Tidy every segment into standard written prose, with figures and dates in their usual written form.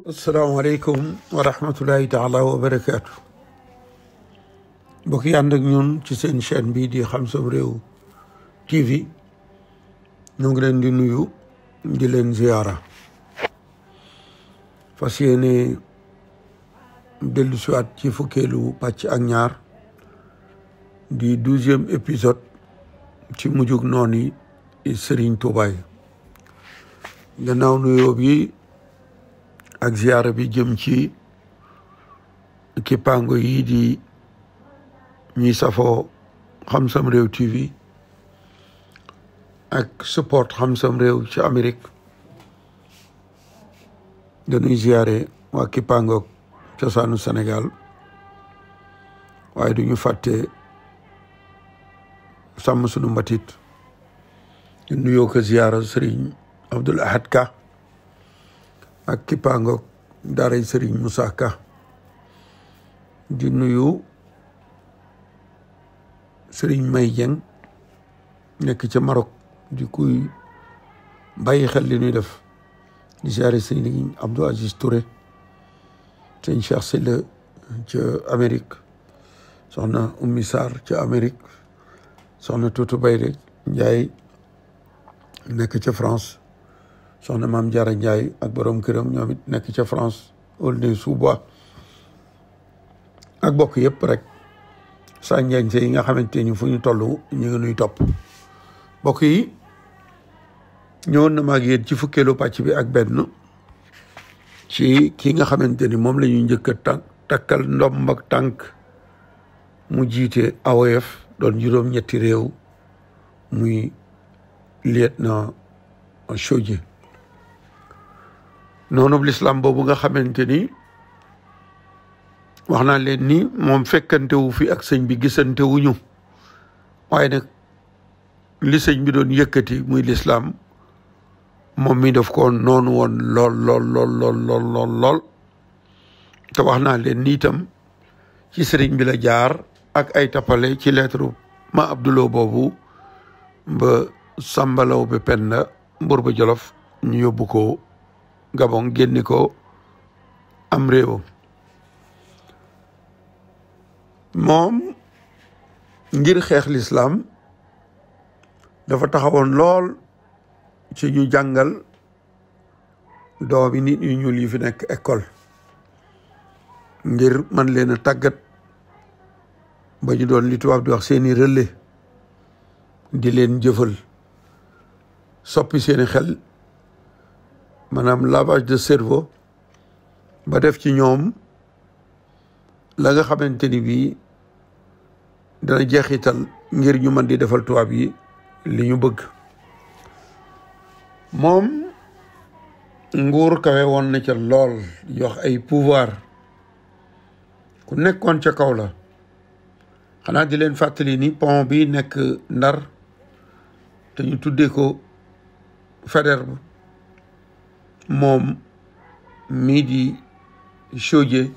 Assalamu alaikum wa rahmatullahi ta'ala wa barakatuh. Mbokk yi ànd ak ñun ci seen chaîne bi di Xam Sam Réew TV ñu ngi leen di nuyu di leen ziyaara fas yéene dellu siwaat ci fukkeelu pàcc ak ñaar di 12e épisode ci Mujjug Nooni Sëriñ Tuubaa. Gannaaw nuyoo bi ak ziyaara bi jëm ci kippaango yi di ñuy safoo Xam Sam Réew TV ak support Xam Sam Réew ci Amérique, dañuy ziyaare waa kippaango cosaanu Sénégal, waaye duñu fàtte sàmm sunu mbatit ñu nuyoo ko ziyaara Sëriñ Abdul Ahad Ka ak kippaango daaray Sëriñ Musaa Ka, di nuyu Sëriñ May Jeng nekk ca Maroc di kuy bàyyi xel li ñuy def, di ziyaare Sëriñ Abdou Aziz Touré, Sëriñ Cheikh Silla ca Amérique, soxna Ummi Sarr ca Amérique, soxna Tuutu Bayre Njaay nekk ca France, soxna Maam Jaara Njaay ak borom këram ñoom it nekk ca France Aulnay-sous-Bois, ak bokk yëpp rek sa njañse yi nga xamante ni fu ñu toll ñu ngi nuy topp. Bokk yi ñëwoon na maag yéen ci fukkeelu pàcc bi ak benn ci ki nga xamante ni moom la ñuy njëkk a takkal ndomb ak tànk mu jiite AOF doon juróom-ñetti réew, muy lieutenant Chaudié. noonu l'islam boobu nga xamante ni wax naa leen ni moom fekkante wu fi ak sëñ bi, gisante wuñu, waaye nag li sëñ bi doon yëkkati muy l'islam moom mi def ko noonu woon lool te wax naa leen ni itam ci sëriñ bi la jaar ak ay tappale ci lettre ma Abdulo boobu ba sàmbalaw ba Penda Mbuur ba Jolof ñu yóbbu ko Gabon, génne ko am réewam. moom ngir xeex l'islam dafa taxawoon lool ci ñu jàngal doomi nit ñu ñuul yi fi nekk école ngir man leen a tàggat ba ñu doon li tubaab di wax seeni relais, di leen jëfal, soppi seeni xel, maanaam lavage de cerveau, ba def ci ñoom la nga xamante ni bii dana jeexital ngir ñu mën di defal tubaab yi li ñu bëgg. moom nguur kawe woon na ca lool, jox ay pouvoir ku nekkoon ca kaw la. xanaa di leen fàttali ni pont bi nekk Ndar te ñu tuddee ko Faidherbe, moom mii di Chaudié,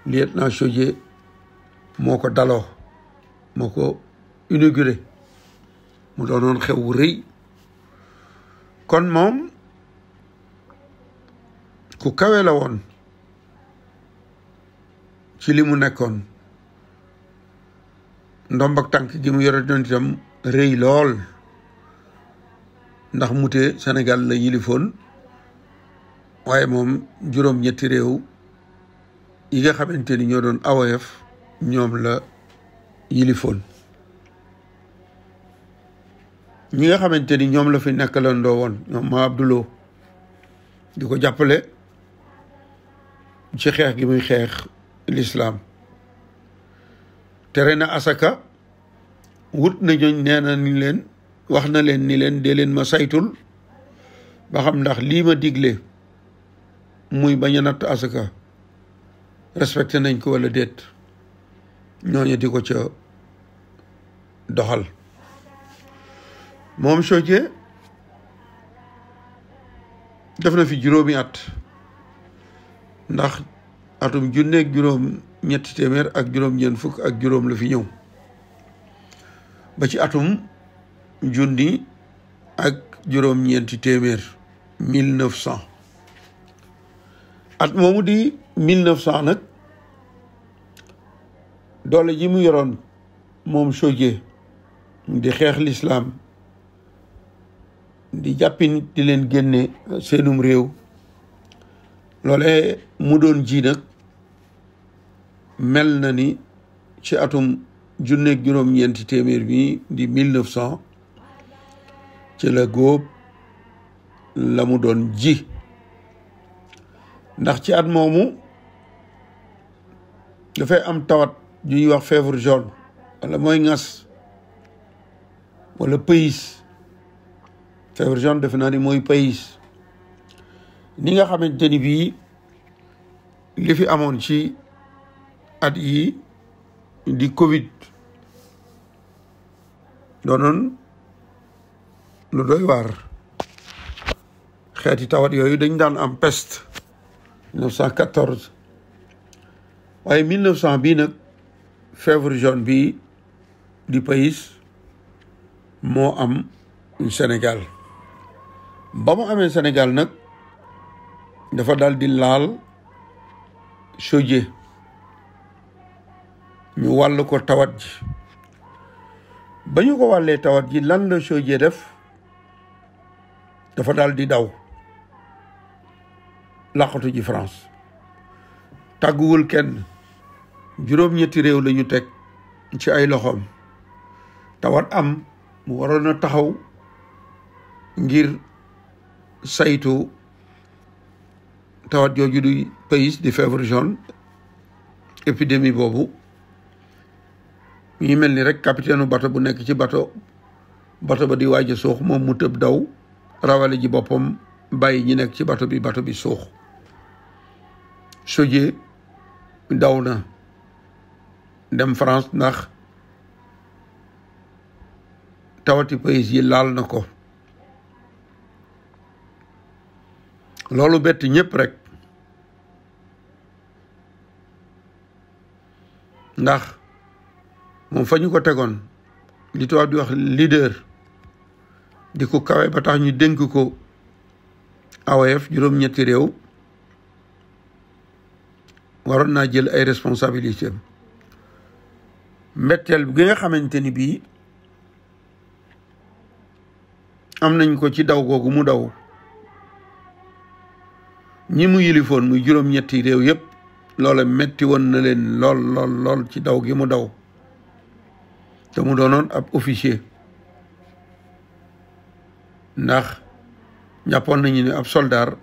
lieutenant Chaudié, moo ko daloo, moo ko inauguré, mu doonoon xew wu rëy. kon moom ku kawe la woon ci li mu nekkoon. ndomb ak tànk gi mu yore doon itam rëy lool, ndax mute Sénégal la yilifoon, waaye moom juróom-ñetti réew yi nga xamante ni ñoo doon AOF ñoom la yilifoon. ñi nga xamante ni ñoom la fi nekkalandoo woon ñoom ma Abdulo di ko jàppale ci xeex gi muy xeex l'islam. tere na asaka, wut na ñooñ, nee na ni leen, wax na leen ni leen dee leen ma saytul ba xam ndax lii ma digle muy bañ a natt asaka respecté nañ ko wala déet. ñooñu di ko ca doxal. moom Chaudié def na fi juróomi at, ndax atum junneeg juróom ñetti téeméer ak juróom ñeent fukk ak juróom la fi ñëw ba ci atum junni ak juróom ñeenti téeméer 1900 at moomu di 1900 nag doole ji mu yoroon moom Chaudié di xeex l'islam di jàppi nit di leen génne seenum réew loole mu doon ji nag mel na ni ci atum junneeg juróom-ñeenti téeméer bi di 1900 ci la góob la mu doon ji ndax ci at moomu dafay am tawat ju ñuy wax fièvre jaune wala mooy ngas wala pays fièvre jaune defe naa ni mooy pays ni nga xamante ni bii li fi amoon ci at yi di Covid doonoon lu doy waar xeeti tawat yooyu dañ daan am peste 1914 waaye 1900 bii nag fièvre jaune bi di pays moo am Sénégal ba mu amee Sénégal nag dafa daal di laal Chaudié ñu wàll ko tawat ji ba ñu ko wàllee tawat ji lan la Chaudié def dafa daal di daw laqatu ji France tàgguwul kenn juróom-ñetti réew la ñu teg ci ay loxoom tawat am mu waroon a taxaw ngir saytu tawat jooju du pays di fièvre jaune épidémie boobu ñu mel ni rek capitaine bato bu nekk ci bato ba di waaj a suux moom mu tëb daw rawale ji boppam bàyyi ñi nekk ci bato bi suux Chaudié daw na dem France ndax tawati pays yi laal na ko loolu bett ñëpp rek ndax moom fa ñu ko tegoon li tubaab di wax leader di ko kawe ba tax ñu dénk ko AOF juróom-ñetti réew waroon naa jël ay responsabilités mbetteel gi nga xamante ni bii am nañ ko ci daw googu mu daw ñi mu yilifoon muy juróom-ñetti réew yépp loola metti woon na leen lool ci daw gi mu daw te mu doonoon ab officier ndax jàppoon nañu ne ab soldat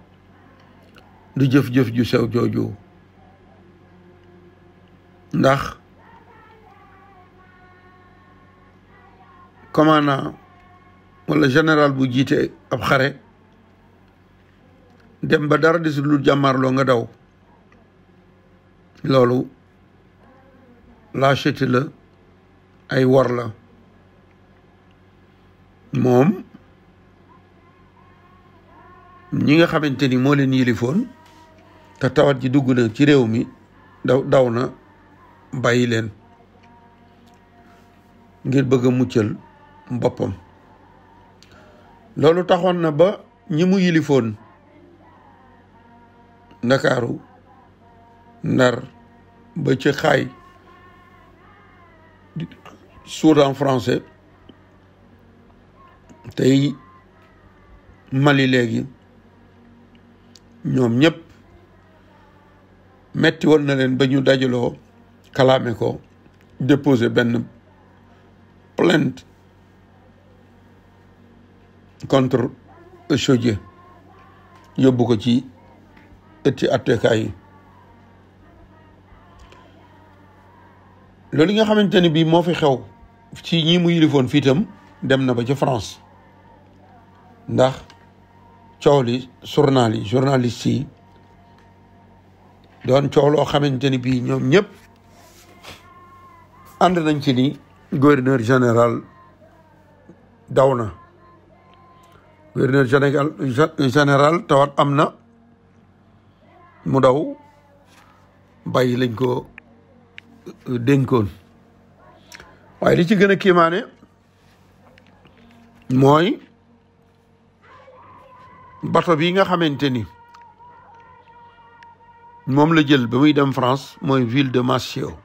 du jëf-jëf ju sew jooju ndax commandant wala général bu jiite ab xare dem ba dara desul lu jàmmarloo nga daw loolu lâcheté la ay wor la moom ñi nga xamante ni moo leen yilifoon te tawat ji dugg na ci réew mi daw na bàyyi leen ngir bëgg a muccal boppam loolu taxoon na ba ñi mu yilifoon Ndakaaru Ndar ba ci xaay Soudan français tey Mali léegi ñoom ñëpp metti woon na leen ba ñu dajaloo kalaame ko déposer benn plainte contre Chaudié yóbbu ko ci ëtti attekaay yi loolu nga xamante ni bii moo fi xew ci ñi mu yilifoon fii itam dem na ba ca France ndax coow li journaliste yi doon coow loo xamante ni bii ñoom ñëpp ànd nañ ci ni gouverneur général daw na gouverneur général tawat am na mu daw bay lañ ko dénkoon waaye li ci gën a kiimaane mooy bato bi nga xamante ni moom la jël ba muy dem France mooy ville de Massio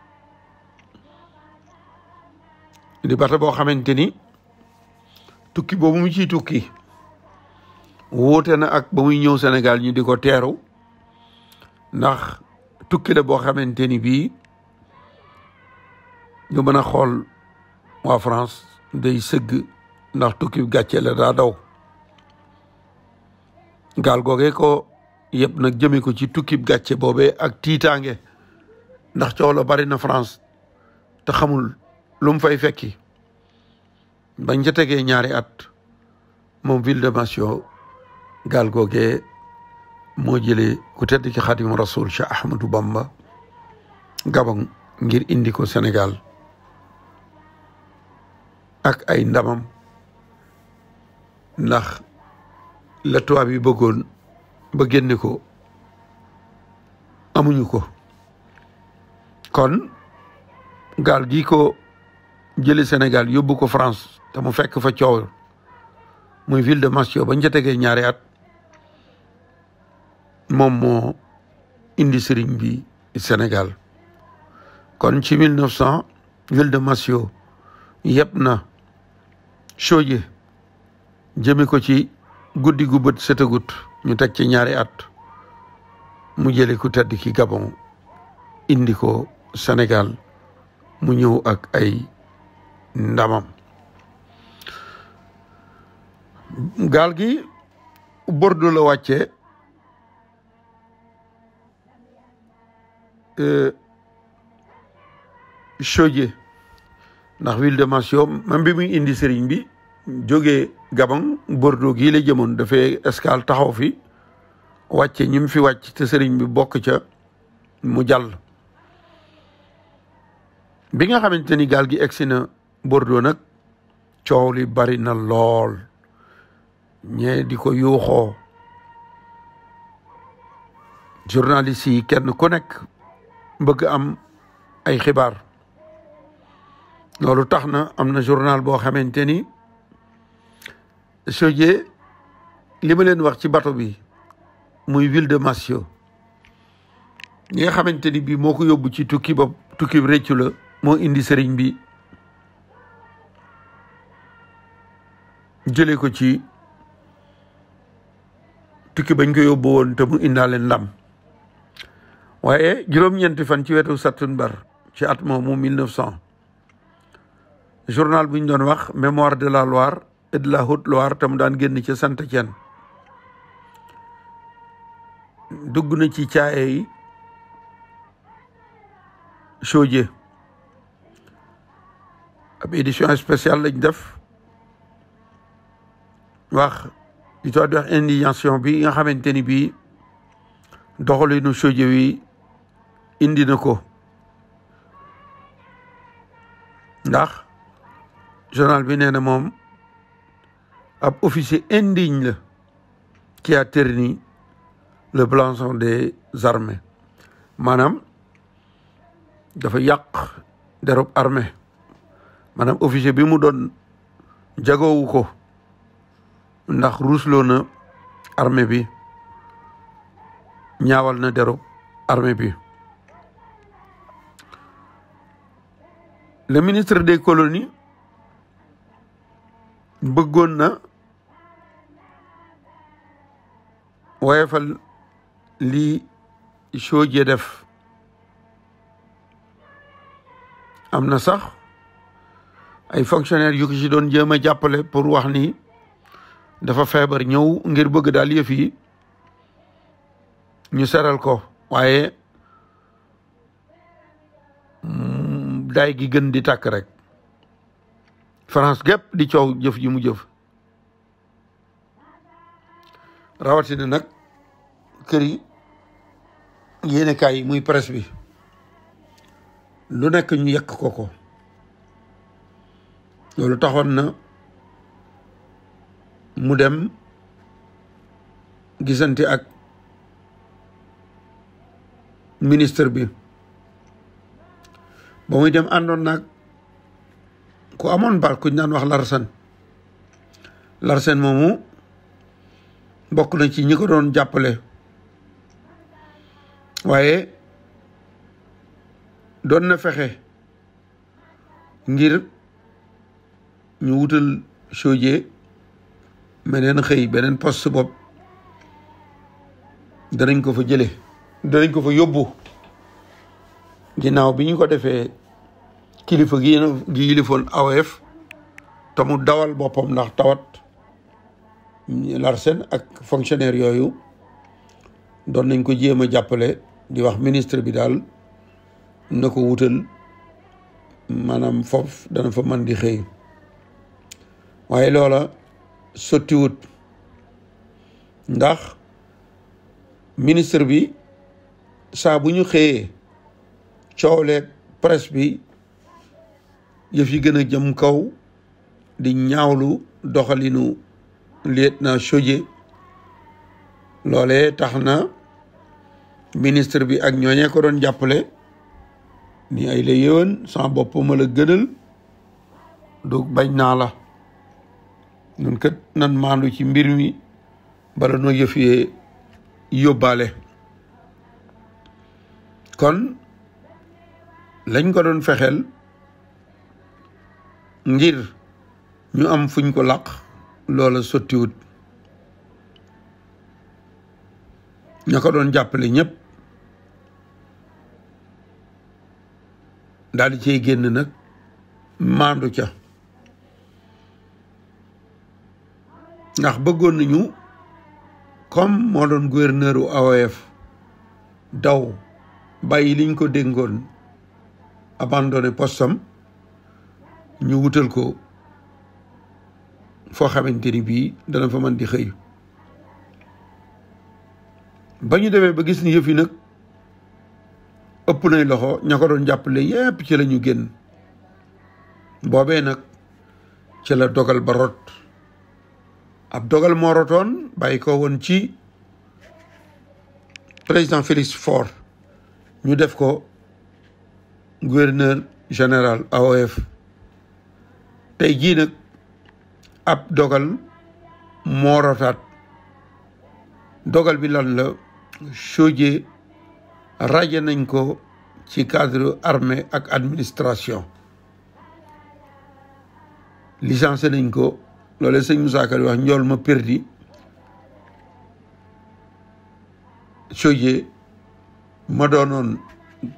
di bato boo xamante ni tukki boobu mu ciy tukki wóote na ak ba muy ñëw Sénégal ñu di ko teeru ndax tukki la boo xamante ni bii ñu mën a xool waa France day sëgg ndax tukki gàcce la daa daw gaal googee ko yëpp nag jëme ko ci tukki gàcce boobee ak tiitaange ndax coow la bari na France te xamul lu mu fay fekki bañ ca tegee ñaari at moom ville de Massio gaal googee moo jëlee ku tedd ci Xaadimu Rasuul Cheikh Ahmadou Bamba Gabon ngir indi ko Sénégal ak ay ndamam ndax la tubaab yi bëggoon ba génne ko amuñu ko kon gaal gi ko jële Sénégal yóbbu ko France te mu fekk fa coow muy ville de Massio bañ ca tegee ñaari at moom moo indi sëriñ bi Sénégal kon ci 1900 ville de Massio yëpp na Chaudié jëme ko ci guddi gu bët setagut ñu teg ci ñaari at mu jële ku tedd ki Gabon indi ko Sénégal mu ñëw ak ay ndamam gaal gi Bordeaux la wàcce Chaudié ndax ville de Massio même bi muy indi sëriñ bi jógee Gabon Bordeaux gii la jëmoon dafay escale taxaw fi wàcce ñi mu fi wàcc te sëriñ bi bokk ca mu jàll bi nga xamante ni gaal gi egsi na Bordeaux nag coow li bari na lool ñee di ko yuuxoo journaliste yi kenn ku nekk bëgg am ay xibaar loolu tax na am na journal boo xamante ni Chaudié li ma leen wax ci bateau bi muy ville de Massio ñi nga xamante ni bii moo ko yóbbu ci tukki ba tukki réccu la moo indi sëriñ bi jëlee ko ci tukki bañ ko yóbbu woon te mu indaale ndam waaye juróom-ñeenti fan ci wetu Sattumbar ci at moomu 1900 journal bu ñu doon wax mémoire de la Loire et de la Haute-Loire te mu daan génn ci Saint-Étienne dugg na ci caaye yi Chaudié ab édition spéciale lañ def wax di toog di wax indignation bi nga xamante ni bii doxalinu Chaudié wi indi na ko ndax journal bi nee na moom ab officier indigne la qui a terni le blason des armées maanaam dafa yàq derub armée maanaam officier bi mu doon jagoowu ko ndax ruusloo na armée bi ñaawal na derub armée bi le ministre des colonies bëggoon na woyefal lii Chaudié def am na sax ay fonctionnaires yu ko ci doon jéem a jàppale pour wax ni dafa feebar ñëw ngir bëgg daal yëf yi ñu seral ko waaye daay gi gën di tàkk rek France gépp di coow jëf ji mu jëf rawatina nag kër yi yéenekaay yi muy presse bi lu nekk ñu yekk ko loolu taxoon na mu dem gisante ak ministre bi ba muy dem àndoon nag ku amoon bar kuñ naan wax Larsen moomu bokk na ci ñi ko doon jàppale waaye doon na fexe ngir ñu wutal Chaudié meneen xëy beneen poste bopp danañ ko fa jële danañ ko fa yóbbu ginnaaw bi ñu ko defee kilifa gi yilifoon AOF te mu dawal boppam ndax tawat Larsen ak fonctionnaire yooyu doon nañ ko jéem a jàppale di wax ministre bi daal na ko wutal maanaam foofu dana fa mën di xëy waaye loola sottiwut ndax ministre bi saa bu ñu xëyee coowleeg presse bi yëf yi gën a jëm kaw di ñaawlu doxalinu lieutenant Chaudié loolee tax na ministre bi ak ñooñee ko doon jàppale ni ay la yéwén sama bopp ma la gënal du bañ naa la ñun kat nan maandu ci mbir mi bala noo yëf yee yóbbaale kon lañ ko doon fexeel ngir ñu am fuñ ko laq loola sottiwut ña ko doon jàppale ñëpp daal di cey génn nag maandu ca ndax bëggoon nañu comme moo doon gouverneur u AOF daw bàyyi liñ ko dénkoon abandonné postam ñu wutal ko foo xamante ni bii dana fa mën di xëy ba ñu demee ba gis ni yëf yi nag ëpp nay loxo ña ko doon jàppale yépp ci la ñu génn boobee nag ci la dogal ba rot ab dogal moo rotoon bàyyi ko woon ci président Félix Faure ñu def ko gouverneur général AOF tey jii nag ab dogal moo rotaat dogal bi lan la Chaudié raje nañ ko ci cadre armée ak administration licencié nañ ko loolee sëñ Moussa Ka wax njool ma perdi Chaudié ma doonoon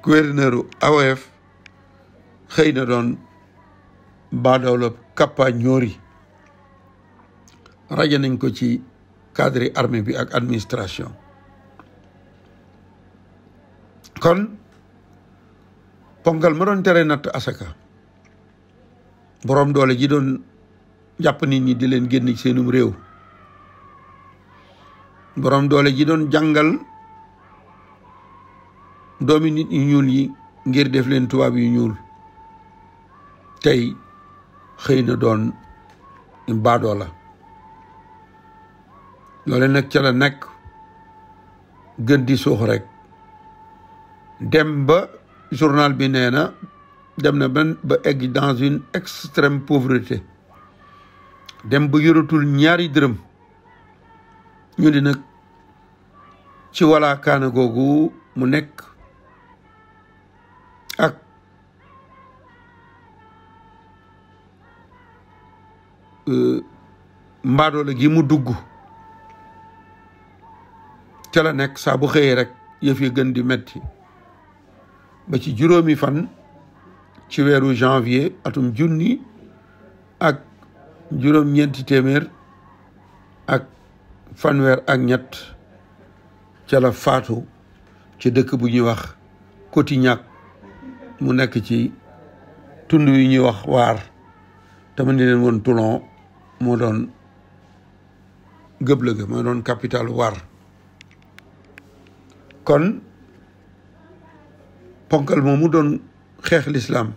gouverneur AOF xëy na doon baadoola kappa ñoori raje nañ ko ci cadre armée bi ak administration kon ponkal ma doon tere natt asaka boroom doole ji doon jàpp nit ñi di leen génn ci seenum réew boroom doole ji doon jàngal doomi nit yu ñuul yi ngir def leen tubaab yu ñuul tey xëy na doon baadoo la loole nag ca la nekk gën di suux rek dem ba journal bi nee na dem na ba egg dans une extrême pauvreté dem ba yoratul ñaari dërëm ñu di nag ci wala kaana googu mu nekk ak mbaadoola gi mu dugg ca la nekk saa bu xëyee rek yëf yi gën di metti ba ci juróomi fan ci weeru janvier atum junni ak juróom-ñeenti téeméer ak fanweer ak ñett ca la faatu ci dëkk bu ñuy wax Cotignac mu nekk ci tund yu ñuy wax waar tama ni leen woon Toulon moo doon gëblëga moo doon capital waar kon ponkal moomu doon xeex l'islam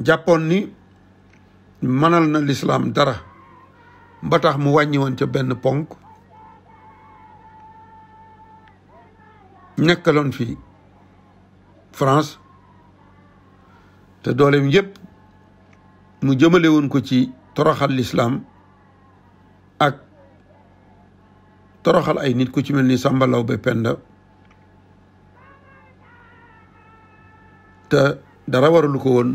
jàppoon ni mënal na l'islam dara ba tax mu wàññi woon ca benn ponk nekkaloon fi France te dooleem yépp mu jëmale woon ko ci toroxal lislaam ak toroxal ay nit ku ci mel ni Samba Laobé Penda te dara waralu ko woon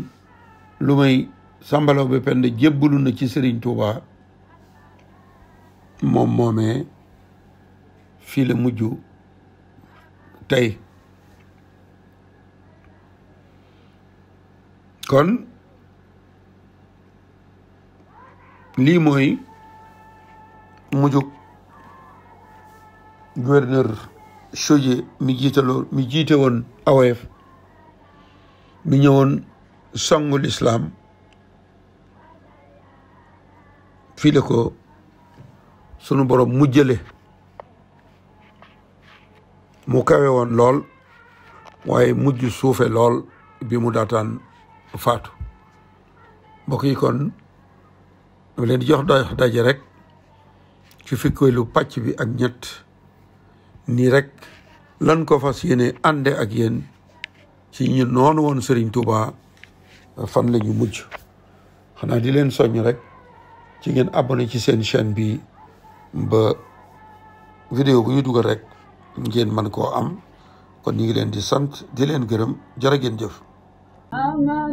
lu may Samba Laobé Penda jébbalu na ci Sëriñ Tuubaa moom moomee fii la mujj tey. kon lii mooy mujjug gouverneur Chaudié mi jiite woon AOF mi ñëwoon songu lislaam fii la ko sunu borom mujjale mu kawe woon lool waaye mujj suufe lool bi mu daataan faatu. mbokk yi kon dama leen di jox daje rek ci fukkeelu pàcc bi ak ñett nii rek lan ko fas yéene ànde ak yéen ci ñu noonu woon Sëriñ Tuubaa fan la ñu mujj. xanaa di leen soññ rek ci ngeen abonné ci seen chaîne bi ba vidéo bu ñu dugal rek ngeen mën koo am. kon ñu ngi leen di sant di leen gërëm jërë ngeen jëf. Allah